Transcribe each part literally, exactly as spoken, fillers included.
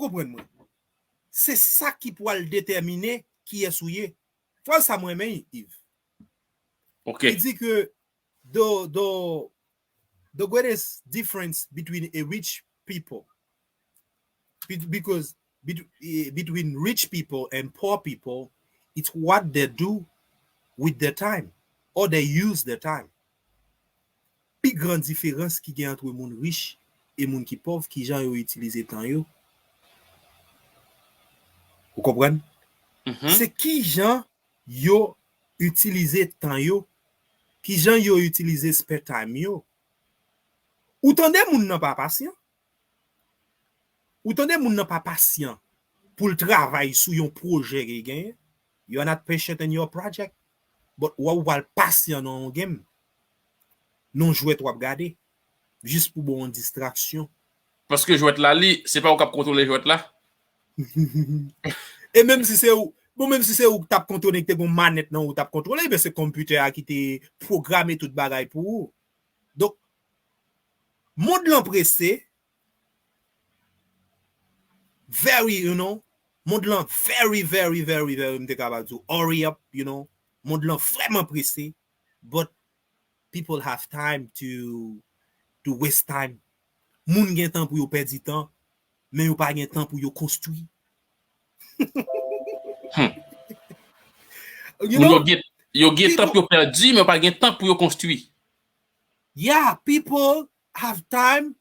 Konprann mwen. Se sa ki pral detèmine kiyès ou ye. Fraz sa mwen renmen, Yves. Ok. Li di ke the, the, the greatest difference between a rich people, be- because bet- eh, between rich people and poor people, it's what they do with their time, or they use their time. Pi gran diferans ki gen ant moun rich e moun ki pòv, ki jan yo itilize tan yo. Ou konprann? Mhm. Se ki jan yo itilize tan yo, ki jan yo itilize spare time yo. Ou tande moun nan pa pasyan? Ou tande moun nan pa pasyan pou l travay sou yon pwojè ke l genyen? You are not patient in your project. But wè ou pral pasyan nan yon game, nan yon jwèt w ap gade, jis pou bon yon distraksyon. Paske jwèt la, li, se pa ou k ap kontwole jwèt la. E menm si se ou, bon, menm si se ou k t ap kontwole, ki te gon manèt nan ou t ap kontwole, men se konpitè a ki te pwograme tout bagay pou ou. Donk, mond lan prese, very, you know, mond lan very, very, very, very, m te kapab di w, hurry up, you know, mond lan vrèman prese, but people have time to, to waste time. Moun gen tan pou yo pèdi tan, men yo pa gen tan pou yo konstwi. Hmm. You Moun yo know, gen, yo gen tan people, pou yo pèdi, men yo pa gen tan pou yo konstwi. Yeah, people have time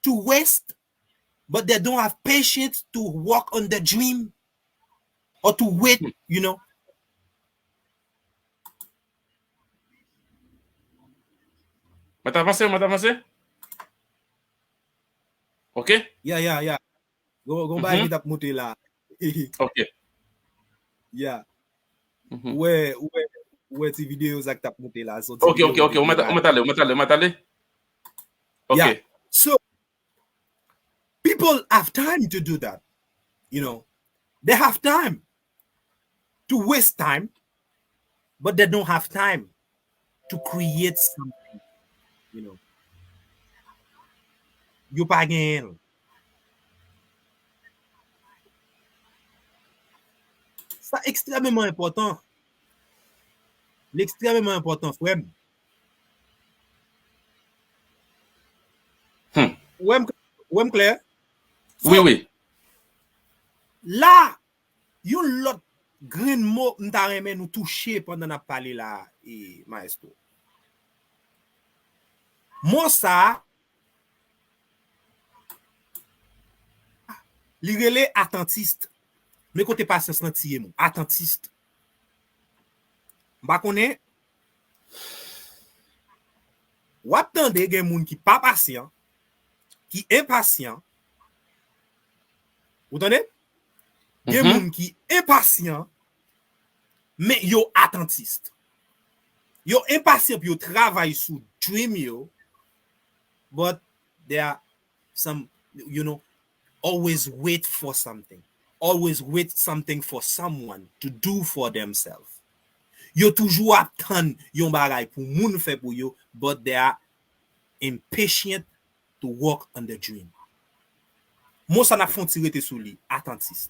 to waste, but they don't have patience to work on the dream or to wait, Hmm. you know. Mwen t avanse, mwen t avanse. Ok? Yeah, yeah, yeah. Gon, gon bagay Mhm. ki t ap monte la. Ok. Yeah. Mhm. Ou wè, ou wè, ou wè ti videyo sa k t ap monte la. Se yon ti Ok, videyo ok, ki ok. te Ou mèt, ou viral. Mèt ale, ou mèt ale, ou mèt ale. Ok. Yeah. So, people have time to do that. You know, they have time to waste time, but they don't have time to create something. You know, yo pa genyen l. Sa ekstrèmeman enpòtan. Li ekstrèmeman enpòtan, frè m. Hmm. Ou wè m, ou wè m klè? So, Wi, wi. La, yon lòt grenn mo m ta renmen nou touche pandan n ap pale la, e, Maestro. Mo sa a, li rele atantis. Men kote pasyans lan tiye m, atantis. M pa konnen, w ap tande gen moun ki pa pasyan, ki enpasyan. Ou tande? Gen Mhm. moun ki enpasyan, men yo atantis. Yo enpasyan pou yo travay sou dream yo, but they are some, you know, always wait for something. Always wait something for someone to do for themselves. Yo toujou ap tann yon bagay pou moun fè pou yo, but they are impatient to work on the dream. Mo sa n ap fè yon ti rete sou li, atantis.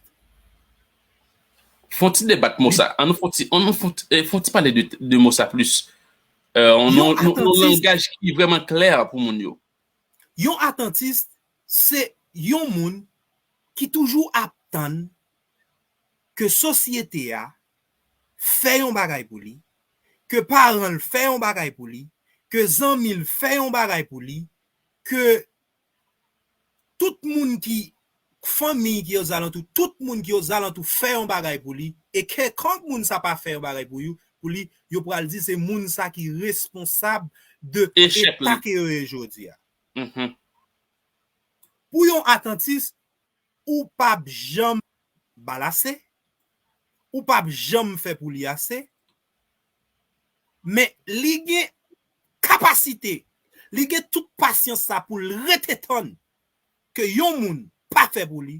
Fè yon ti debat mo Li sa. An nou fè yon ti, an nou fè yon ti, eh, fè yon ti pale de, de mo sa plis. Euh, an Yon nou, nou, nou atantis, langaj ki vrèman klè pou moun yo. Yon atantis, se yon moun ki toujou ap tann ke sosyete a fè yon bagay pou li, ke paran l fè yon bagay pou li, ke zanmi l fè yon bagay pou li, ke tout moun ki, fanmi ki ozalantou, tout moun ki ozalantou fè yon bagay pou li, e kèlkonk moun sa pa fè yon bagay pou yo, pou li, yo pral di se moun sa ki responsab de Echèk li. eta ke yo ye jodi a. Mhm. Pou yon atantis, ou p ap janm ba l ase, ou p ap janm fè pou li ase, men li gen kapasite, li gen tout pasyans sa pou l rete tann ke yon moun pa fè pou li.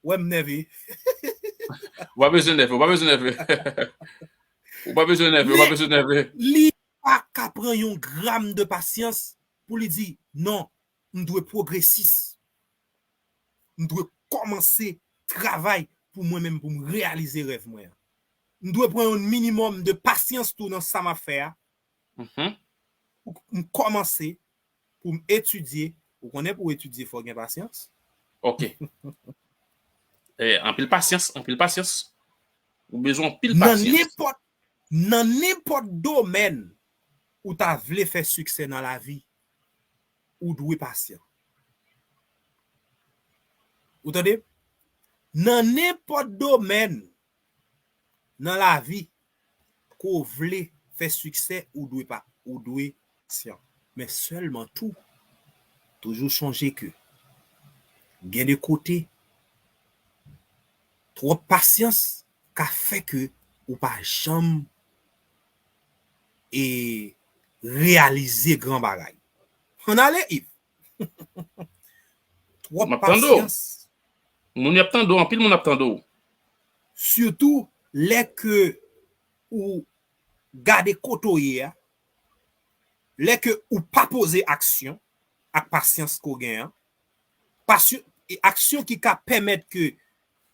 Wè m nève. Ou pa bezwen nève, ou pa bezwen nève. Ou pa bezwen nève, ou pa Men bezwen nève. li pa ka pran yon gram de pasyans pou li di, "Non, m dwe pwogresis." m dwe kòmanse travay pou mwen menm, pou m reyalize rèv mwen an. M dwe pran yon minimòm de pasyans tou nan sa m ap fè a. Mhm. Pou m kòmanse, pou m etidye. Ou konnen pou w etidye, fò w gen pasyans. Ok. Eh, anpil pasyans, anpil pasyans. Ou bezwen anpil pasyans. Nan nenpòt, nan nenpòt domèn ou ta vle fè siksè nan lavi, ou dwe pasyan. Ou tande? Nan nenpòt domèn nan lavi, ke w vle fè siksè, ou dwe pa, ou dwe pasyan. Men sèlman tou, toujou sonje ke gen de kote, twòp pasyans ka fè ke ou pa janm e reyalize gran bagay. Ann ale, Yves. Twòp pasyans. Moun y ap tande w, anpil moun ap tande w. Sitou lè ke ou gade kote w ye a, lè ke ou pa poze aksyon ak pasyans ke w gen an, pasyon, e aksyon ki ka pèmèt ke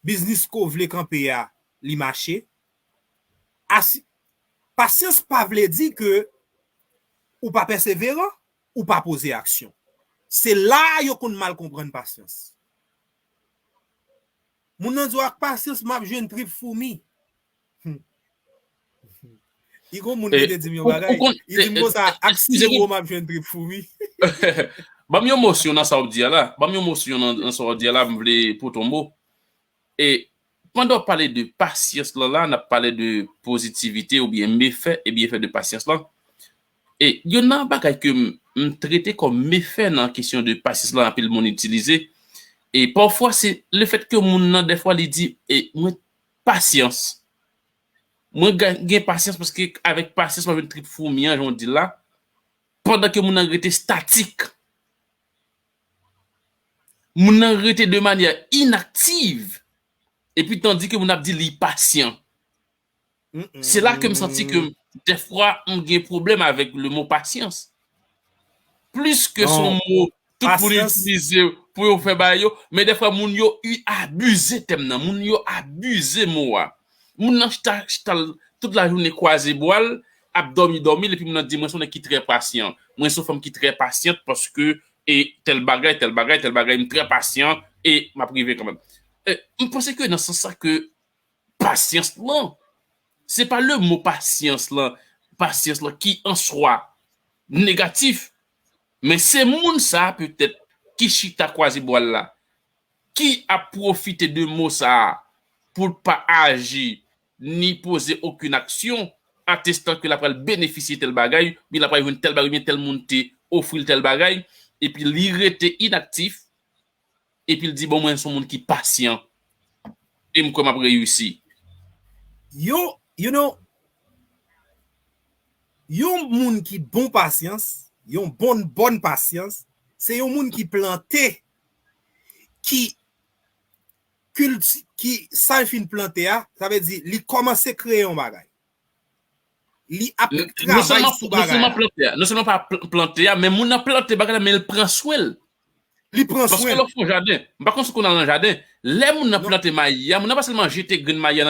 biznis ke w vle kanpe a, li mache. Asi, pasyans pa vle di ke ou pa pèseveran, ou pa poze aksyon. Se la a yo konn mal konprann pasyans. Moun nan di w ak pasyans, m ap jwenn trip foumi. Hmm. Li gon moun ki te di m yon bagay, li di m konsa, ak siwo m ap jwenn trip foumi. Ban m yon mosyon nan sa w ap di a la. Ban m yon mosyon nan, nan sa w ap di a la, m vle pote yon mo. E pandan w pale de pasyans lan la, n ap pale de pozitivite oubyen mefè e byenfè de pasyans lan. E youn nan bagay ke m, m trete kòm mefè nan kesyon de pasyans lan, anpil moun itilize. E pafwa, se lefèt ke moun nan, dèfwa, li di, e mwen, pasyans. Mwen ga-, gen pasyans paske avèk pasyans, mwen jwenn trip foumi an, jan w di l la. Pandan ke moun nan rete statik. Moun nan rete de manyè inaktiv. Epi tandi ke moun ap di li pasyan. Se la ke m santi ke dèfwa m gen pwoblèm avèk le mo pasyans. Plis ke se yon mo tout moun itilize pou yo fè bagay yo, men dèfwa moun yo abize tèm nan, moun yo abize mo a. Moun nan chita, chita tout lajounen kwaze bwa l, ap dòmi, dòmi, epi moun nan di, mwen se yon nèg ki trè pasyan. Mwen se yon fanm ki trè pasyant paske e tèl bagay, tèl bagay, tèl bagay, m trè pasyan e m ap rive kanmenm. E, m panse ke nan sans sa ke pasyans lan, se pa le mo pasyans lan, pasyans lan ki an swa negatif, men se moun sa a petèt ki chita kwaze bwa l la, ki ap pwofite de mo sa a pou l pa aji ni poze okenn aksyon atestan ke l ap pral benefisye tèl bagay, oubyen l ap pral jwenn tèl bagay, oubyen tèl moun te ofri l tèl bagay, epi li rete inaktif, epi l di, bon, mwen se yon moun ki pasyan, e m kwè m ap reyisi. Yo, you know, yon moun ki bon pasyans, yon bon, bòn pasyans, se yon moun ki plante, ki kilti, ki sa l fin plante a, sa vle di, li kòmanse kreye yon bagay. Li ap travay sou bagay la. Non sèlman plante a, non sèlman pa pl-, plante a, men moun nan plante bagay la, men l pran swen l. Li pran swen l. Paske lè w fè yon jaden, m pa konn si w konn al nan jaden. Lè moun nan plante mayi a, moun nan pa sèlman jete grenn mayi a nan